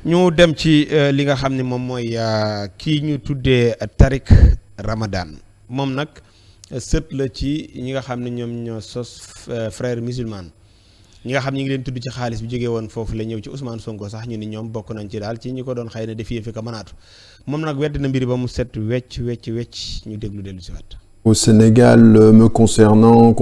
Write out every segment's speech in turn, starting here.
ñu dem ci li nga xam ne moom mooy kii ñu tuddee Tariq Ramadan moom nag sët la ci ñi nga xam ne ñoom ñoo sos frère musulman ñi nga xam ñi ngi leen tudd ci xaalis bi jógee woon foofu la ñëw ci Ousmane Sonko sax ñu ni ñoom bokk nañ ci daal ci ñi ko doon xëy na defi fi ka mënaatu moom nag wedd na mbiri ba mu set wecc ñu déglu dellu si waat. Au Sénégal, me concernant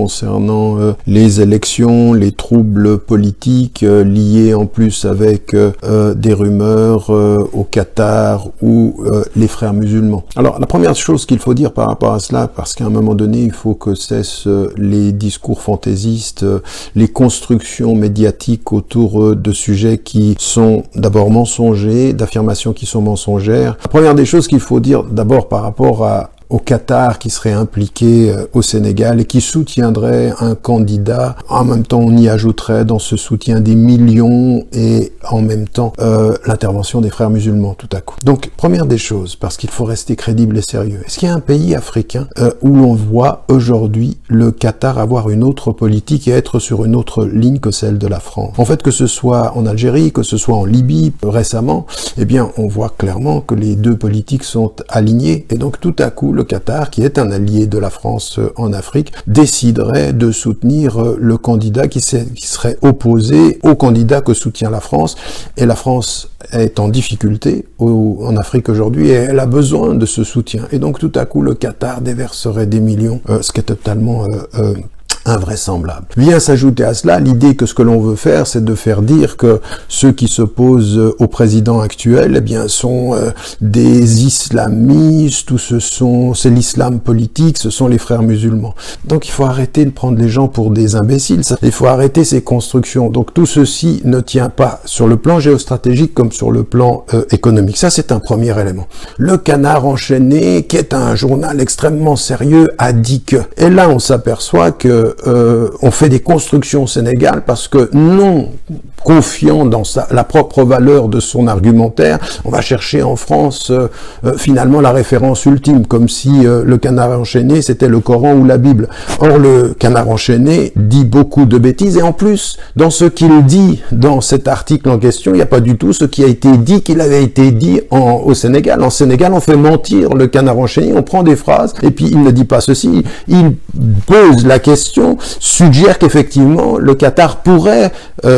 les élections, les troubles politiques liés en plus avec des rumeurs au Qatar ou les frères musulmans. Alors, la première chose qu'il faut dire par rapport à cela, parce qu'à un moment donné, il faut que cessent les discours fantaisistes, les constructions médiatiques autour de sujets qui sont d'abord mensongers, d'affirmations qui sont mensongères. La première des choses qu'il faut dire d'abord par rapport au Qatar qui serait impliqué au Sénégal et qui soutiendrait un candidat. En même temps, on y ajouterait dans ce soutien des millions et en même temps l'intervention des frères musulmans tout à coup. Donc, première des choses, parce qu'il faut rester crédible et sérieux. Est-ce qu'il y a un pays africain où l'on voit aujourd'hui le Qatar avoir une autre politique et être sur une autre ligne que celle de la France? En fait, que ce soit en Algérie, que ce soit en Libye récemment, eh bien, on voit clairement que les deux politiques sont alignées et donc tout à coup, le Qatar, qui est un allié de la France en Afrique, déciderait de soutenir le candidat qui serait opposé au candidat que soutient la France. Et la France est en difficulté en Afrique aujourd'hui et elle a besoin de ce soutien. Et donc tout à coup, le Qatar déverserait des millions, ce qui est totalement invraisemblable. Vient s'ajouter à cela l'idée que ce que l'on veut faire, c'est de faire dire que ceux qui s'opposent au président actuel, eh bien, sont des islamistes ou c'est l'islam politique, ce sont les frères musulmans. Donc il faut arrêter de prendre les gens pour des imbéciles. Il faut arrêter ces constructions. Donc tout ceci ne tient pas sur le plan géostratégique comme sur le plan économique. Ça, c'est un premier élément. Le Canard enchaîné, qui est un journal extrêmement sérieux, a dit que. Et là, on s'aperçoit que on fait des constructions au Sénégal parce que non confiant dans la propre valeur de son argumentaire, on va chercher en France finalement la référence ultime, comme si le Canard enchaîné c'était le Coran ou la Bible. Or le Canard enchaîné dit beaucoup de bêtises et en plus dans ce qu'il dit dans cet article en question, il n'y a pas du tout ce qui a été dit qu'il avait été dit au Sénégal. En Sénégal, on fait mentir le Canard enchaîné, on prend des phrases et puis il ne dit pas ceci, il pose la question, suggère qu'effectivement le Qatar pourrait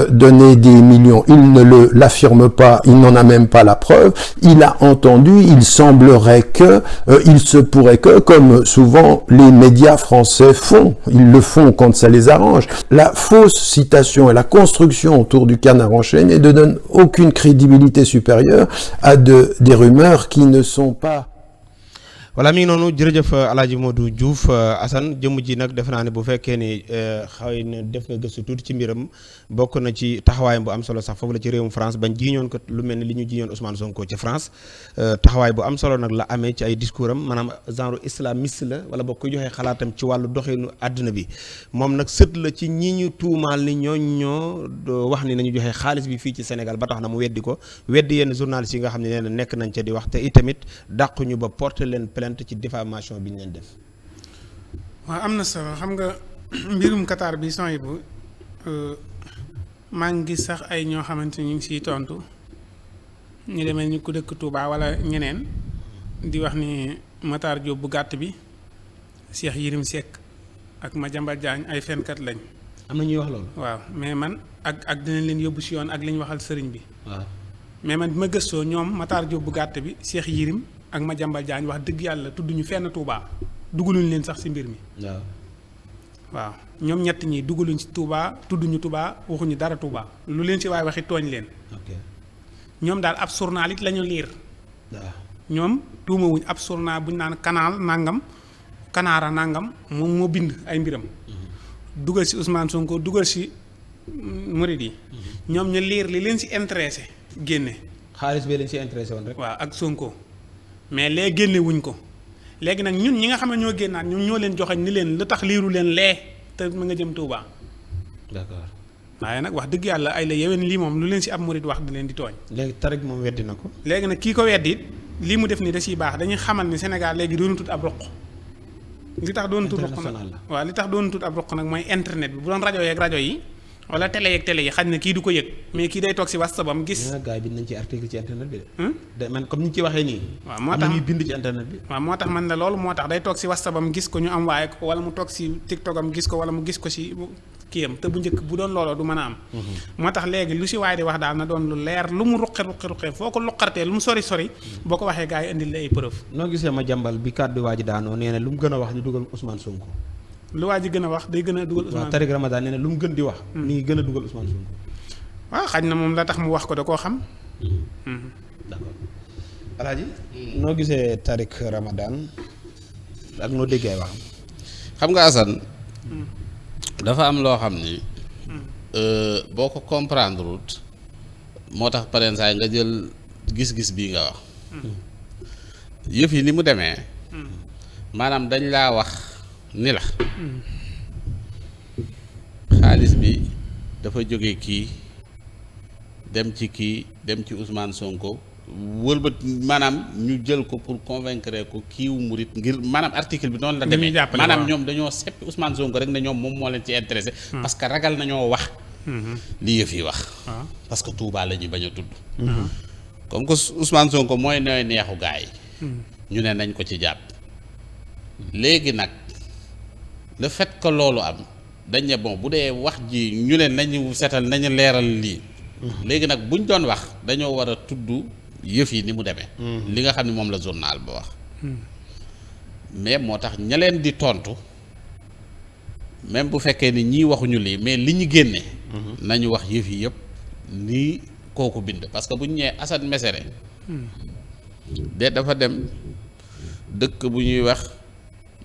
donner des millions. Il ne l'affirme pas, il n'en a même pas la preuve. Il a entendu, il semblerait que, il se pourrait que, comme souvent les médias français font, ils le font quand ça les arrange. La fausse citation et la construction autour du Canard enchaîné ne donne aucune crédibilité supérieure à des rumeurs qui ne sont pas. voilà mi ngi noonu jërëjëf Alaaji Modou Diouf Assane jëmm ji nag defe naa ne bu fekkee ni xëy na def nga gëstu tuuti ci mbiram bokk na ci taxawaayam bu am solo sax foofu la ci réewum France bañ jiiñoon ko lu mel ni li ñu jiiñoon Ousmane Sonko ci France taxawaay bu am solo nag la amee ci ay discours am maanaam genre islamiste la wala bokk koy joxee xalaatam ci wàllu doxinu àdduna bi moom nag sët la ci ñi ñu tuumaal ni ñoo wax ni nañu joxe xaalis bi fii ci Sénégal ba tax na mu weddi ko weddi yenn journalistes yi nga xam ne nee na nekk nañ ca di wax te itamit dàquñu ba porter leen ci diffamation bi ñu leen def. waaw am na solo xam nga mbirum Qatar bi son yi bu maa ngi gis sax ay ñoo xamante ni ñu ngi siy tontu ñu demee ni ku dëkk Touba wala ñeneen di wax ni Matar Diop bu gàtt bi Cheikh Yérim Seck ak Madiambal Diagne ay fenkat lañ. am na ñuy wax loolu. waaw mais man ak dinañ leen yóbbu si yoon ak li ñu waxal sëriñ bi. waaw mais man bi ma gëstoo ñoom Matar Diop bu gàtt bi Cheikh Yérim ak Madiambal Diagne wax dëgg yàlla tudduñu fenn Touba dugaluñ leen sax ci mbir mi. waaw ñoom ñett ñi dugaluñ ci Touba tudduñu Touba waxuñu dara Touba lu leen ci waaye waxi tooñ leen. ñoom daal ab journal it la ñu liir. ñoom tuumawuñ ab journal buñ naan canal nangam kanaara nangam moom moo bind ay mbiram. dugal ci Ousmane Sonko dugal ci murid yi. ñoom ñu liir li leen ci intéressé génne. xaalis bee leen ci intéressé woon rek. waaw ak Sonko. mais lee génne wuñ ko léegi nag ñun ñi nga xam ne ñoo génnaat ñun ñoo leen joxañ ni leen lu tax liiru leen lee te mu nga jëm Touba. d'accord waaye nag wax dëgg yàlla ay la yewen lii moom lu leen si ab murid wax di leen di tooñ. léegi Tariq moom weddi na ko. léegi nag kii ko weddi it lii mu def nii da ciy baax dañuy xamal ni Sénégal léegi doonu tut ab roq. li tax doonu tut roq nag waaw li tax doonu tut ab roq nag mooy internet bi bu doon rajo yeeg rajo yi wala télé yeeg télé yi xañ na kii du ko yëg mais kii day toog si WhatsApp am gis. gars yi bind nañ ci article ci internet bi de. man comme ni ñu ci waxee nii. waaw moo tax ñuy bind ci internet bi. waaw moo tax man la loolu moo tax day toog si WhatsApp am gis ko ñu am waaye ko wala mu toog si TikTok am gis ko wala mu gis ko si kii am te bu njëkk bu doon looloo du mën a am. moo tax léegi lu si waay di wax daal na doon lu leer lu mu ruqe foo ko luqartee lu mu sori boo ko waxee gars yi indil la ay preuve. noo gisee ma jàmbal bi kàddu waa ji daanoo nee na lu mu gën a wax ñu dugal Ousmane Sonko. lu waa ji gën a wax day gën a dugal Ousmane. waaw Tariq Ramadan nee na lu mu gën di wax. mi ngi gën a dugal Ousmane Sonko. waaw xaj na moom la tax mu wax ko da koo xam. d'accord Alaaji noo gisee Tariq Ramadan ak noo déggee waxam. xam nga Assane dafa am loo xam ni boo ko comprendre wut moo tax pareen saay nga jël gis-gis bii nga wax yëf yi ni mu demee maanaam dañ laa wax ni la xaalis bi dafa jóge kii dem ci kii dem ci Ousmane Sonko wëlbat maanaam ñu jël ko pour convaincre ko kiiwu murit ngir maanaam article bi noonu la demee maanaam ñoom dañoo seppi Ousmane Sonko rek ne ñoom moom moo leen ci intéressé parce que ragal nañoo wax li yëf yi wax parce que Touba la ñuy bañ a tudd comme que Ousmane Sonko mooy nooy neexu gaa yi ñu ne nañ ko ci jàpp léegi nag le fait que loolu am dañ ne bon bu dee wax ji ñu ne nañu setal nañu leeral lii léegi nag buñ doon wax dañoo war a tudd yëf yi ni mu demee li nga xam ne moom la journal ba wax mais moo tax ña leen di tontu même bu fekkee ni ñii waxuñu lii mais li ñu génne nañu wax yëf yi yëpp nii kooku bind parce que bu ñu ñëwee Assane Mesere de dafa dem dëkk bu ñuy wax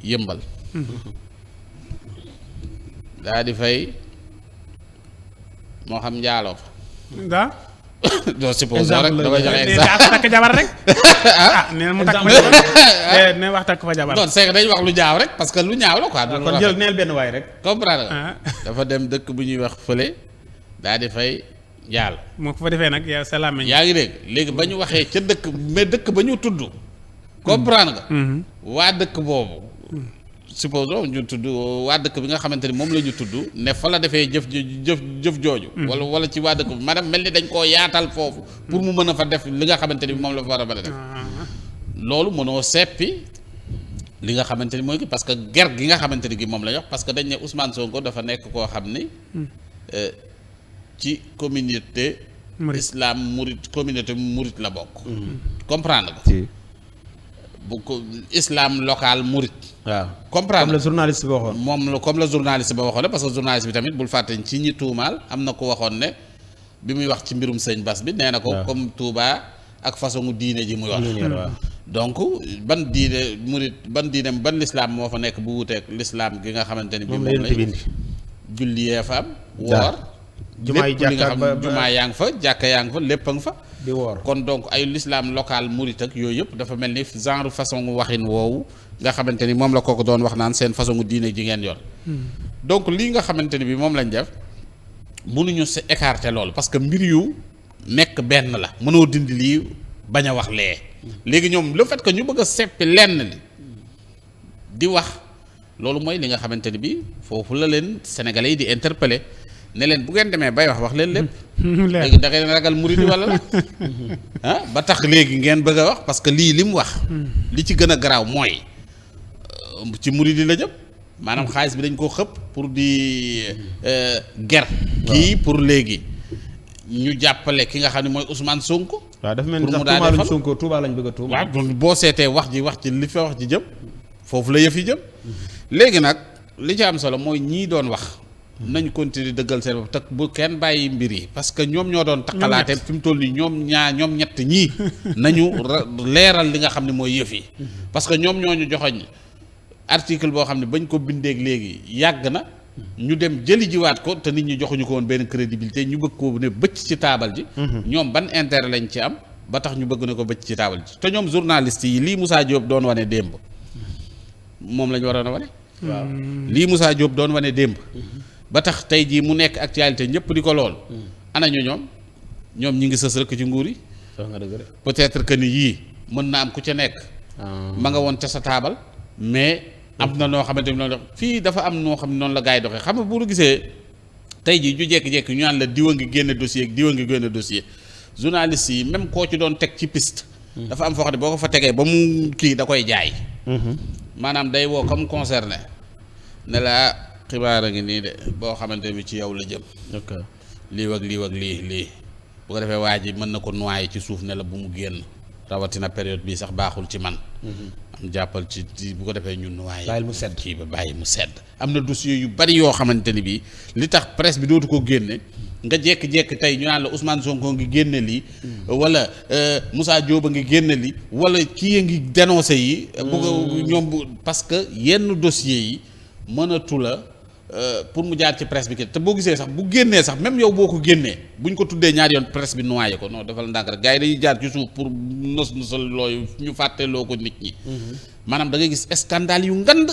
yëmbal daa di fay moo xam njaaloo fa daa doo suppose rek dama joxe exemple takk jabar rek nee na mu takk fa jabar ne wax takk fa jabar non c'est que dañu wax lu ñaaw rek parce que lu ñaaw la quoi kon jël neel benn waay rek comprendre dafa dem dëkk bu ñuy wax fële daa di fay njaal moo ko fa defee nag yow sa làmmiñ yaa ngi dégg léegi ba ñu waxee ca dëkk mais dëkk ba ñu tudd comprendre nga waa dëkk boobu suppose ñu tudd waa dëkk bi nga xamante ni moom la ñu tudd ne fa la defee jëf jooju wala ci waa dëkk bi maanaam mel ni dañ koo yaatal foofu pour mu mën a fa def li nga xamante ni moom la fa war a mën a def loolu mënoo seppi li nga xamante ni mooy parce que ger gi nga xamante ni gi moom la ñu wax parce que dañ ne Ousmane Sonko dafa nekk koo xam ni ci communauté islam murit communauté murit la bokk comprendre nga bu ko islam local murit waaw comprendre comme le journaliste ba waxoon moom la comme le journaliste ba waxoon ne parce que journaliste bi tamit bul fàtte ci ñi tuumaal am na ko waxoon ne bi muy wax ci mbirum sëñ Bass bi nee na ko comme Touba ak façon diine ji muy wax donc ban diine murit ban diine ban l'islam moo fa nekk bu wuteek l'islam gi nga xamante ni bi moom lay julli yee fa am woor jumaa yi jumaa yaa ngi fa jàkka yaa ngi fa lépp a ngi fa di woor kon donc ay l'islam local murit ak yooyu yëpp dafa mel ni genre façon waxin woowu nga xamante ni moom la kooku doon wax naan seen façon diine ji ngeen yor donc lii nga xamante ni bi moom lañ def mënuñu si écarter loolu parce que mbir yu nekk benn la mënoo dindi lii bañ a wax lee léegi ñoom le fait que ñu bëgg a seppi lenn li di wax loolu mooy li nga xamante ni bi foofu la leen sénégalais yi di interpeller ne leen bu ngeen demee bay wax leen lépp léegi da ngeen ragal murid wala la ba tax léegi ngeen bëgg a wax parce que lii li mu wax li ci gën a garaaw mooy ci murid yi la jëm maanaam xaalis bi dañ koo xëpp pour di ger kii pour léegi ñu jàppale ki nga xam ne mooy Ousmane Sonko waaw dafa mel ni sax tuumaaluñ Sonko Touba lañ bëgg a tuuma waaw boo seetee wax ji li fa wax ji jëm foofu la yëf yi jëm léegi nag li ci am solo mooy ñii doon wax nañ continuer dëggal seen bopp te bu kenn bàyyi mbir yi parce que ñoom ñoo doon takkalaate fi mu toll nii ñoom ñett ñii nañu leeral li nga xam ne mooy yëf yi parce que ñoom ñoo ñu joxoñ article boo xam ne bañ ko bindeeg léegi yàgg na ñu dem jëli jiwaat ko te nit ñi joxuñu ko woon benn crédibilité ñu bëgg ko ne bëcc ci taabal ji ñoom ban intérêt lañ ci am ba tax ñu bëgg ne ko bëcc ci taabal ji te ñoom journaliste yi lii Moussa Diop doon wane démb moom la ñu waroon a wane waaw lii Moussa Diop doon wane démb ba tax tey jii mu nekk actualité ñëpp di ko lool ana ñu ñoom ñi ngi sës rek ci nguur yi peut-être que ni yii mën na am ku ca nekk ma nga woon ca sa taabal mais am na noo xamante ni noonu fii dafa am noo xam ne noonu la gars yi doxee xam nga bu gisee tey jii ju jékki-jékki ñu naan la diwa ngi génne dossier ak diwa ngi génne dossier journaliste yi même koo ci doon teg ci piste. dafa am foo xam ne boo ko fa tegee ba mu kii da koy jaay. maanaam day woo comme concerné ne la xibaar a ngi nii de boo xamante ni ci yow la jëm. ok lii ak lii ak lii bu ko defee waa ji mën na ko noyyi ci suuf ne la bu mu génn rawatina période bii sax baaxul ci man. am jàppal ci bu ko defee ñun noyyi. bàyyil mu sedd kii ba bàyyi mu sedd. am na dossier yu bari yoo xamante ni bii li tax presse bi dootu ko génne nga jékki-jékki tey ñu naan la Ousmane Sonko ngi génne lii. wala Moussa Diop a ngi génne lii wala kii a ngi dénoncé yi. ñoom parce que yenn dossiers yi mënatu la. pour mu jaar ci presse bi te boo gisee sax bu génnee sax même yow boo ko génnee buñ ko tuddee ñaari yoon presse bi noyé ko non defal ndànk rek gars yi dañuy jaar ci suuf pour nosal looyu ñu fàtteloo ko nit ñi. maanaam da ngay gis scandale yu ngand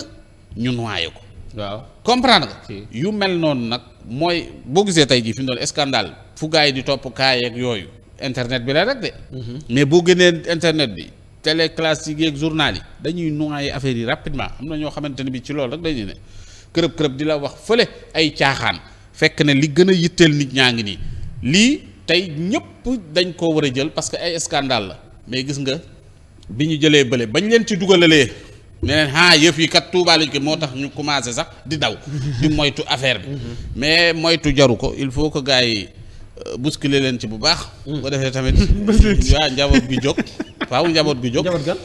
ñu noyé ko. waaw comprendre nga. yu mel noonu nag mooy boo gisee tey jii fi mu doon scandale fu gars yi di topp kaay ak yooyu internet bi la rek de. mais boo génnee internet bi télé classique yeeg journal yi dañuy noyé affaire yi rapidement am na ñoo xamante ne bi ci loolu rek dañuy ne. kërëb di la wax fële ay caaxaan fekk ne li gën a yitteel nit ñaa ngi nii lii tey ñëpp dañ koo war a jël parce que ay scandale la mais gis nga bi ñu jëlee bële bañ leen ci dugalalee ne leen yëf yi kat Touba lañ ko moo tax ñu commencé sax di daw di moytu affaire bi mais moytu jaru ko il faut que gars yi bousculer leen ci bu baax. bu defee tamit waaw njaboot gi jóg. waaw njaboot gi jóg. njaboot gan.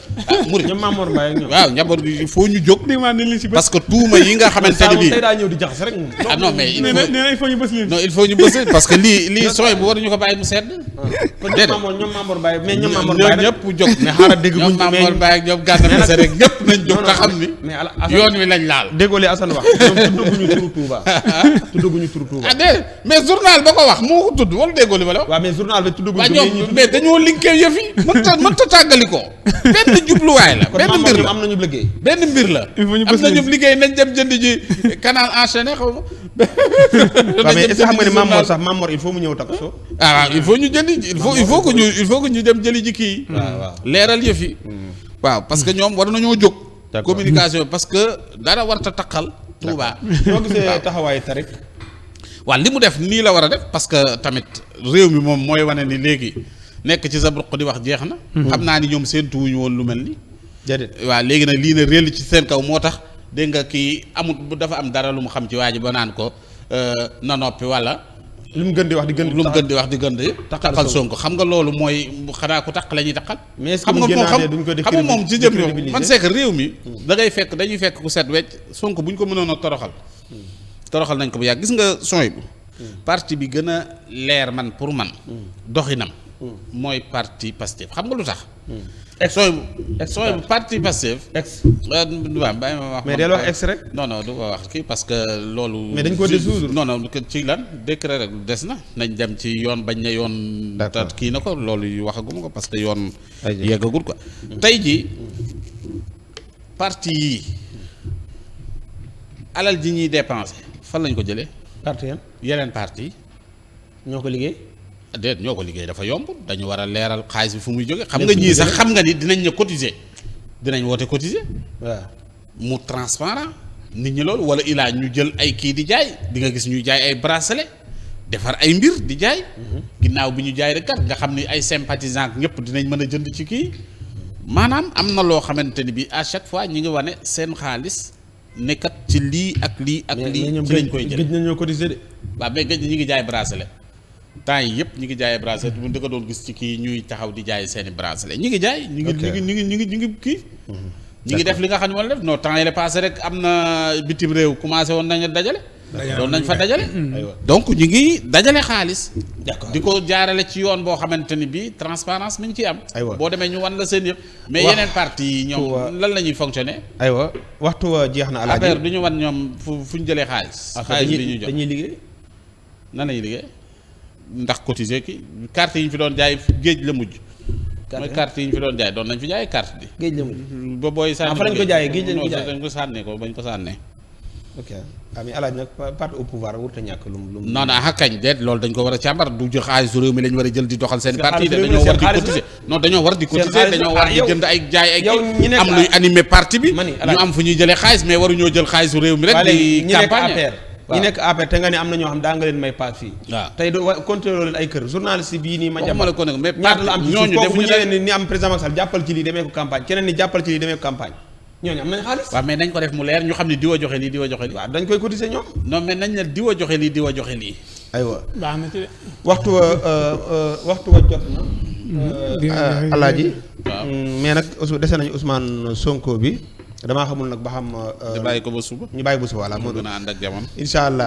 murid ñoom Mamour Mbaye ak ñoom. waaw njaboot gi il faut ñu jóg. parce parce que tuuma yi nga xamante ne bii tey daa ñëw di jaxase rek. ah non mais il faut ñu bës leen. non il faut ñu bës parce que lii sooy bu waruñu ko bàyyi mu sedd. déedéet ñoom Mamour Mbaye mais ñoom Mamour Mbaye ñoom ñëpp jóg. mais xaaral dégg ñoom Mamour Mbaye ak ñoom Gana Messere rek ñëpp nañ jóg te xam ni. yoon wi lañ laal. déggoo li Assane wax ñoom tuddaguñu turu Touba. tuddaguñu turu Touba. ah déedéet mais journal ba ko wax moo ko tudd wala déggoo li ma la wax. waaw mais journal bi tuddaguñu. waaw ñoom mais dañoo linkee yëf yi mënta tàggali ko benn jubluwaay la benn mbir la am nañu liggéey. benn mbir la. am nañu liggéey nañ dem jënd ji canal enchaîné xaw ma. waaw mais est-ce que xam nga ni Mamor sax Mamor il faut mu ñëw takk soo. waaw il faut ñu jënd il faut que ñu dem jëli ji kii. waaw leeral yëf yi. waaw parce que ñoom war nañoo jóg. communication parce que dara warta taqal. Touba boo gisee taxawaayu Tariq. waaw li mu def nii la war a def parce que tamit réew mi moom mooy wane ni léegi nekk ci sa ruq di wax jeex na. xam naa ni ñoom séentuwuñu woon lu mel ni. déedéet waaw léegi nag lii ne réel ci seen kaw moo tax dégg nga kii amut dafa am dara lu mu xam ci waa ji ba naan ko na noppi wala. lu mu gën di wax di gën lu mu gën di wax di gën di. taqal Sonko xam nga loolu mooy xanaa ku taq la ñuy taqal. mais est-ce que xam nga duñ ko xam nga moom ci jëm yow man c'est que réew mi. da ngay fekk dañuy fekk ku set wecc Sonko bu ñu ko mënoon a toroxal nañ ko bu yàgg gis nga sooy bu parti bi gën a leer man pour man. doxinam. mooy parti Pastef xam nga lu tax. sooy bu parti Pastef. waaw bàyyi ma wax. mais del wax ex rek. non du ko wax kii parce que loolu. mais dañ ko dissoudre. non ci lan décret rek des na nañ dem ci yoon bañ na yoon. d'accord kii na ko loolu yu waxaguma ko parce que yoon. yeggagul quoi. tey jii parti yii alal ji ñuy dépensé fan lañ ko jëlee. parti yan yeneen parti ñoo ko liggéey. déet ñoo ko liggéey dafa yomb dañu war a leeral xaalis bi fu muy jóge xam nga ñii sax xam nga ni dinañ ne cotiser dinañ woote cotiser. waaw mu transparent nit ñi loolu wala ilaa ñu jël ay kii di jaay di nga gis ñuy jaay ay bracelet defar ay mbir di jaay. ginnaaw bi ñu jaay rek kat nga xam ni ay sympathisants ñëpp dinañ mën a jënd ci kii maanaam am na loo xamante ni bi à chaque fois ñi ngi wane seen xaalis nekkat ci lii ak lii ak lii. ci lañ koy jël gëj nañoo cotiser de. waaw mais gëj ñi ngi jaay bracelet. temps yi yëpp ñi ngi jaayee bracelet bu ndëkk doon gis ci kii ñuy taxaw di jaay seeni bracelet ñi ngi jaay ñi ngi kii ñi ngi def li nga xam ne wala def non temps yi la passé rek am na bitim réew commencé woon nañu dajale doon nañ fa dajale donc ñi ngi dajale xaalis di ko jaarale ci yoon boo xamante ni bi transparence mi ngi ciy am boo demee ñu wan la seen yëpp mais yeneen parti yi ñoom lan la ñuy fonctionner aywa waxtu wa jeex na alaaji affaire du ñu wan ñoom fu ñu jëlee xaalis bi ñu jox dañuy liggéey nan lañuy liggéey ndax cotiser ki carte yi ñu fi doon jaay géej la mujj. mooy carte yi ñu fi doon jaay doon nañ fi jaay carte bi. géej la mujj ba booy sànni fa lañ ko jaayee géej lañ ko jaayee dañ ko sànnee ko bañ ko sànnee. ok mais alaaj nag parti au pouvoir warut a ñàkk lu mu. non xakañ déet loolu dañ ko war a càmbar du jël xaalisu réew mi lañ war a jël di doxal seen parti de dañoo war di cotiser non dañoo war di cotiser dañoo war di jënd ay jaay ay am luy animer parti bi ñu am fu ñuy jëlee xaalis mais waruñoo jël xaalisu réew mi rek di campagne ñi nekk APR te nga ne am na ñoo xam daa nga leen may paas fii. waaw tey doo contrôler leen ay kër journaliste bii nii. ma jàppale ko nag mais ñaata la am ci suuf ñooñu kooku bu defuñu ñëwee ni am président Macky Sall jàppal ci lii demee ko campagne keneen ni jàppal ci lii demee ko campagne ñooñu am nañ xaalis. waaw mais nañ ko def mu leer ñu xam ne diwa joxe lii diwa joxe lii. waaw dañ koy cotiser ñoom. non mais nañ ne diwa joxe lii diwa joxe lii. aywa baax na ci de. waxtu wa jot na. Alaaji. waaw mais nag dese nañu Ousmane Sonko bi damaa xamul nag ba xam. ñu bàyyi ko ba suba. ñu bàyyi ba suba voilà moo gën a ànd ak jamono. incha allah.